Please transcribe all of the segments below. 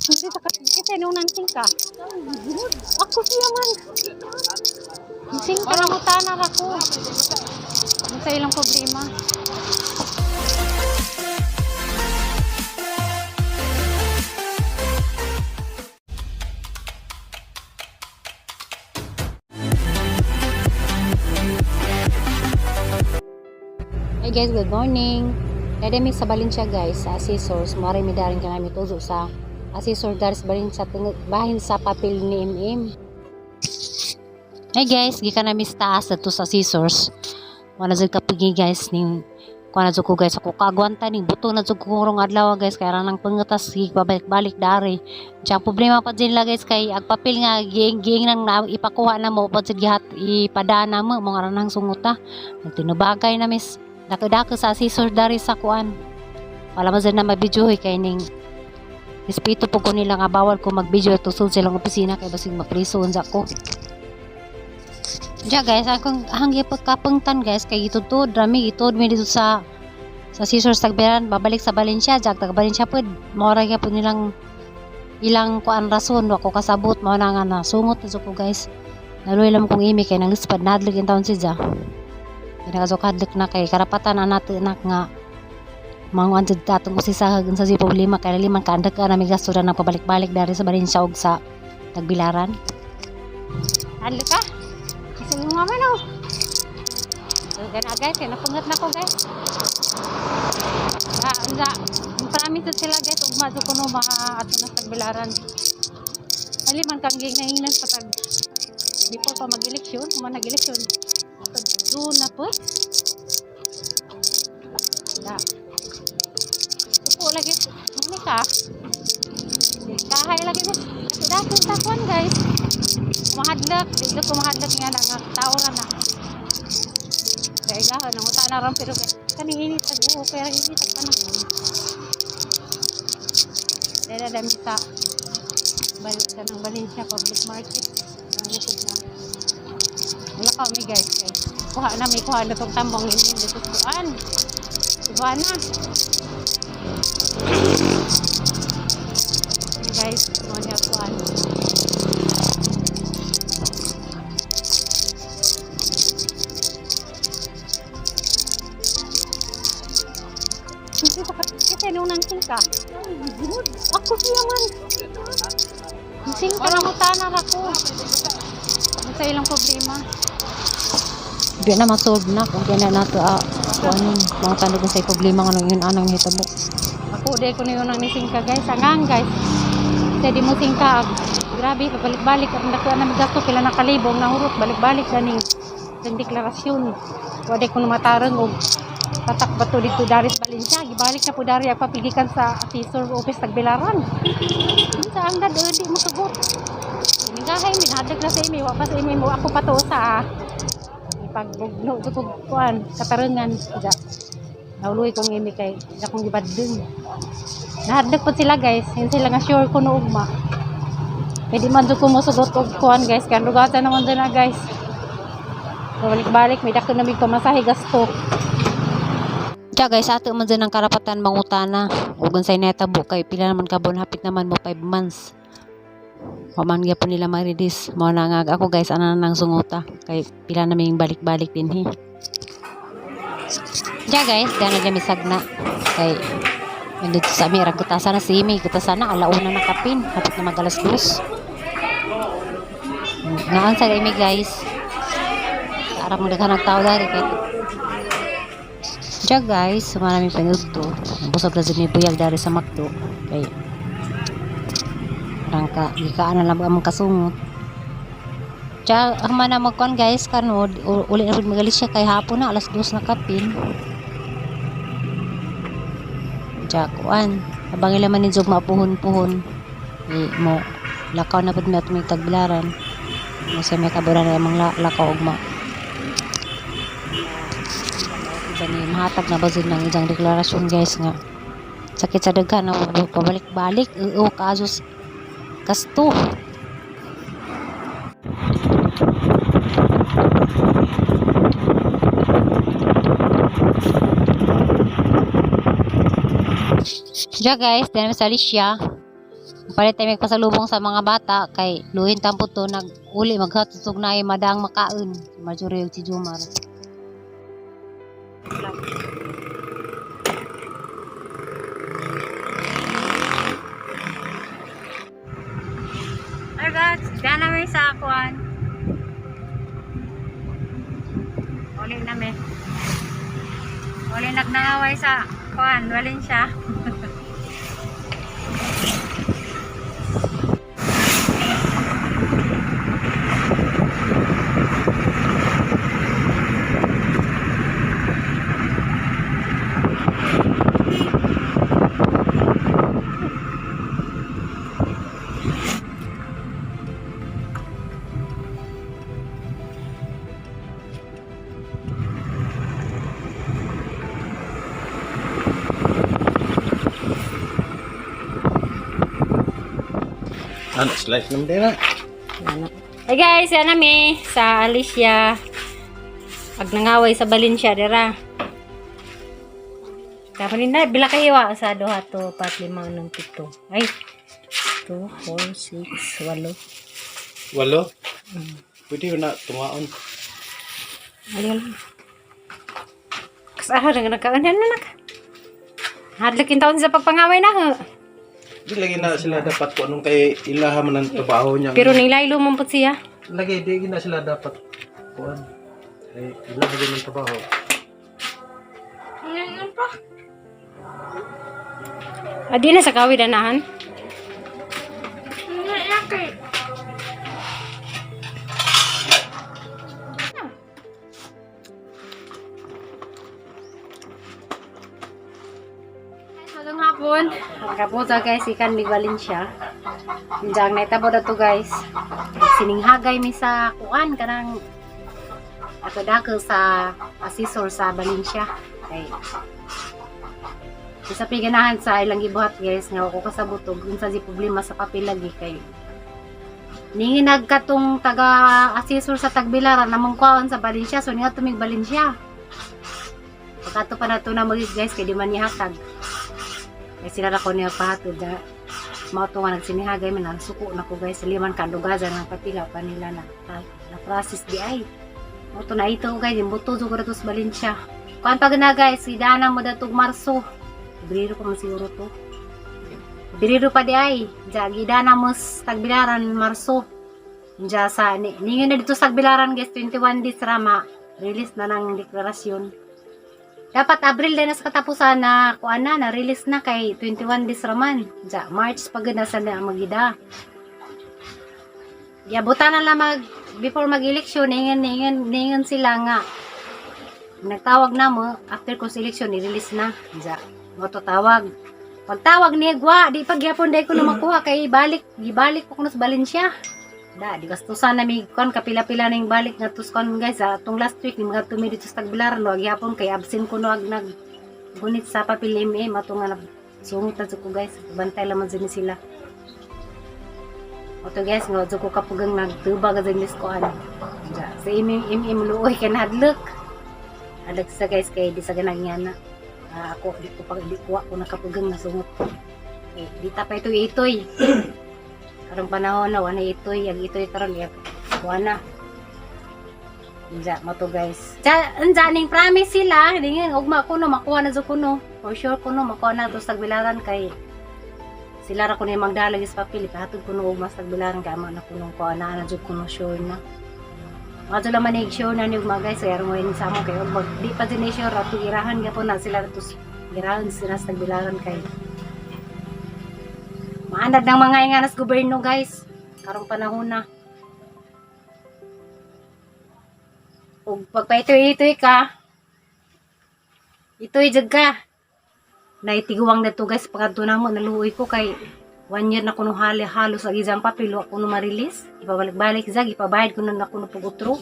Hindi sa kasi nung nansing ka. Ako siya man. Sing ka lang utanar ako. Sa ilang problema. Hey guys, good morning. Dada mi sa Valencia guys, sa Assessors. Mare mi daring kanami tuzo sa Assessor daris Valencia bahin sa papel ni MM. Hey guys, gikan nami sa taas adto sa Assessors. Wala jud kapigi guys ning kuha na jud ko guys, ako kaagwanta ning buto na jud ko rong adlaw guys, kay ra nang pangatas pabalik-balik dari. Diyan problema pa din nila guys, kay ag papel nga giing-giing nang na, ipakuha na mo pa jud gihat ipadana mo mga ra nang sunguta. Nagtinubagay na miss dako-dako sa scissor dari sa kuan. Wala man na mabidyohoy kay ning respeto po ko nila nga bawal ko mag-video tusod silang opisina kay basig mapriso unsa ko. Diya guys, akong hanggi pagkapungtan guys kay itudtod rami itod mi dito sa scissors tagberan babalik sa Valencia jag tag Valencia pud mao ra gyud nilang ilang kuan rason wa ko kasabot mao na nga nasungot na jud ko guys. Naluoy lang kong imi kay nanglispad nadlok in taon siya. Pinakasukadlok na kay karapatan na nato nak nga manguan jud ta atong usisahag unsa si problema kay liman kaandak ka na may gasto na pabalik-balik dari sa Valencia og sa Tagbilaran. Ano ka? Kasi yung mama no. So, gana guys, kaya napungat na ko guys. Ah, unsa, promise na sila guys, ugma jud kuno mga ato na tagbilaran. Ali man kang gingnahinan sa tag before pa mag-eleksyon, human nag-eleksyon. Tag June na po. Da. Upo lagi. Muni ka. Kahay lagi guys. Kasi dati sa kuan guys. Mahadlok, dito ko mahadlok nga na nga tao ra na. Kaya gaho nang uta na ram pero kani init ag oo kaya init ag panahon. Dala dami sa balik ka ng Valencia Public Market. Ang likod na. Wala ka mi guys kay kuha na may kuha na tong tambong ini dito sa kuan. Kuha na. Guys, mo niya kuan. Kasi nung nansing ka. Ako siya man. Sing ka lang utanar ako. Sa ilang problema. Di na ma-solve na kung di na nato kuan mga tanog sa problema nga yun anang nahitabo. Ako di ko na yun ang nising ka guys. Angang guys. Kasi di mo singka. Grabe, pabalik-balik. Ang dako na gasto pila na kalibong nahurot. Balik-balik ganing ng deklarasyon. Wala ko na matarang og tatak bato dito daris Valencia. Gibalik na po dari ang papigikan sa assessor office Tagbilaran. Sa ang dad, di mo sugot. Iningahay, minhadag na sa imi. Wa pa sa imi mo. Ako pa to sa ipagbugno sa kog kuan katarungan. Ja. Nauluy kong imi kay akong gibadlong. Nahadlok po sila guys. Hindi sila nga sure ko no ugma. Pwede man jud ko mosugot og kuan guys. Kaya lugatan naman dyan na guys. Balik-balik, may dako na may pamasahe gasto. Tiya guys, ato man dyan ang karapatan mangutana. Ug unsay nahitabo kay pila naman ka buwan, hapit naman mo 5 months. Wa man gyapon nila ma-release. Mao na nga ako guys, ana na nang sunguta kay pila na ming balik-balik dinhi. Tiya guys, dana dyan misagna kay nandito sa ami rang kutasa na si Amy, kutasa na alauna na kapin, hapit na mag alas dos. Ngaan sa Amy guys. Arang mo daghan ang tao dari kay Diya guys, marami panudto. Busog na jud mi buyag dari sa McDo. Kay rangka gikaan na lang among kasungot. Diya ang mana magkuan guys kano uli na pud magalis siya kay hapon na alas 2 na kapin. Diya kuan habang ila man ni jug mapuhon-puhon eh, mo lakaw na pud mi atong tagbilaran. Mo sa may kaburan na among lakaw ugma. Iba ni mahatag na ba jud ng isang deklarasyon guys nga sakit sa daghan na pabalik-balik oo kaasos gasto. Diya guys, dahil sa Alicia. Palit tayo magpasalubong sa mga bata kay luhin tampo to nag-uli maghatutog na ay madang makaon. Si Marjorie ug si Jumar. Hi guys, dyan namin sa akuan. Uli nami. Uli nagnangaway sa kuan, Valencia. Ano, slice naman din na. Hi guys, yan nami sa Alicia. Pag nangaway sa Valencia, dira. Dapat na, bila kayo ah, sa duha to, pat, lima, enam, pito. Ay, 2, 4, 6, 8. Walo? Pwede yun na, tumaon. Ayaw lang. Kasahan nga nagkaon na nak. Hadlok yung taon sa pagpangaway na ho. Di lagi na sila dapat kung anong kay ilaha man ang trabaho niya. Pero nilaylo man po siya. Lagi, di na sila dapat kuan. Kay ilaha din ang trabaho. Adi na sa kawid anahan. Magandang hapon. Magkapunta guys, ikan mig Valencia. Diyan na itabo na to guys. Sininghagay mi sa kuan kanang ato dakol sa asisor sa Valencia. Kay sa piganahan sa ilang gibuhat guys nga ako kasabot og unsa si problema sa papel lagi kay ninginag katong taga asesor sa Tagbilaran namang kuan sa Valencia, so niya tumig Valencia pagkato pa nato na magig guys kay di man nihatag kay sila ra ko niya pahatod na mao to nga nagsinihagay man ang suko na ko guys, liman kandugasan ng papila pa nila na na process di ay mao to na ito guys, yung buto jud ko na to sa Valencia kuan pag na guys, idana mo datog Marso. Pebrero pa man siguro to. Pebrero pa di ay. Diya, gida na mo sa Tagbilaran, Marso. Diya sa, ninyo na dito sa Tagbilaran guys, 21 days rama. Release na ng deklarasyon. Dapat Abril din na sa katapusan na kuan na, na-release na kay 21 days raman. Diya, March pag na sa na magida. Giabutan na lang mag, before mag-eleksyon, ningan, ningan, ningan sila nga. Nagtawag na mo, after ko sa eleksyon, i-release na. Diya, mo to tawag. Pagtawag niya, gwa, di pagyapon dahil ko na makuha, kay ibalik, ibalik ko kuno sa Valencia. Da, di gastusan na mi kon kapila-pila na yung balik nga tuskon guys. Ah, atong last week ni mga tumi dito sa Tagbilaran, no, gyapon kay absent ko no ag nag gunit sa papel MA mato nga sungit na jud ko guys. Bantay laman jud ni sila. Oto guys, nga jud ko kapugang nagtubag sa mis ko ano. Da, sa imim imim luoy kay nahadlok. Hadlok sa guys kay di sa ganang yana. Ah, ako di ko pag di ko ako nakapugang nasungot. Eh, di ta pa itoy itoy. Karong panahon na wala itoy, ang itoy karon ya wala. Unja mo to guys. Ja, unja ning promise sila, dingin ugma kuno makuha na jud kuno. For sure kuno makuha na to sa Tagbilaran kay sila ra kuno yung magdala sa papel, ipahatod kuno ugma sa Tagbilaran kay ama na kuno kuha na na jud kuno sure na. Mga sila manig sure na ni ugma guys, kaya mo sa amo kay ugma di pa din ni sure ato irahan gyapon na sila to irahan sila sa Tagbilaran kay maanad ng mga inganas gobyerno guys karong panahon na. Ug pagpaitoy-itoy ka, itoy jud ka. Naitiguang na to guys, pagkadto na mo, naluoy ko kay 1 year na kuno hali halos ang isang papel, wa kuno ma-release. Ipabalik-balik zag, ipabayad kuno na kuno pag-utro.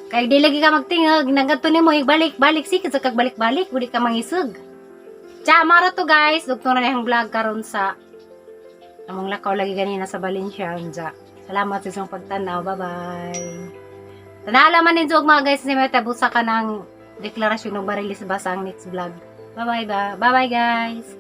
Kay di lagi ka magtingag, nagadto nimo balik-balik sikad sa kag balik-balik, udi ka mangisog. Tsa, mara to guys, dugtong na ang vlog karon sa among lakaw lagi ganina sa Valencia. Unja. Salamat sa inyong pagtanaw. Bye-bye. Tanala man ninyo mga guys ni Meta busa ka ng deklarasyon ng barilis ba sa ang next vlog. Bye-bye ba. Bye-bye guys.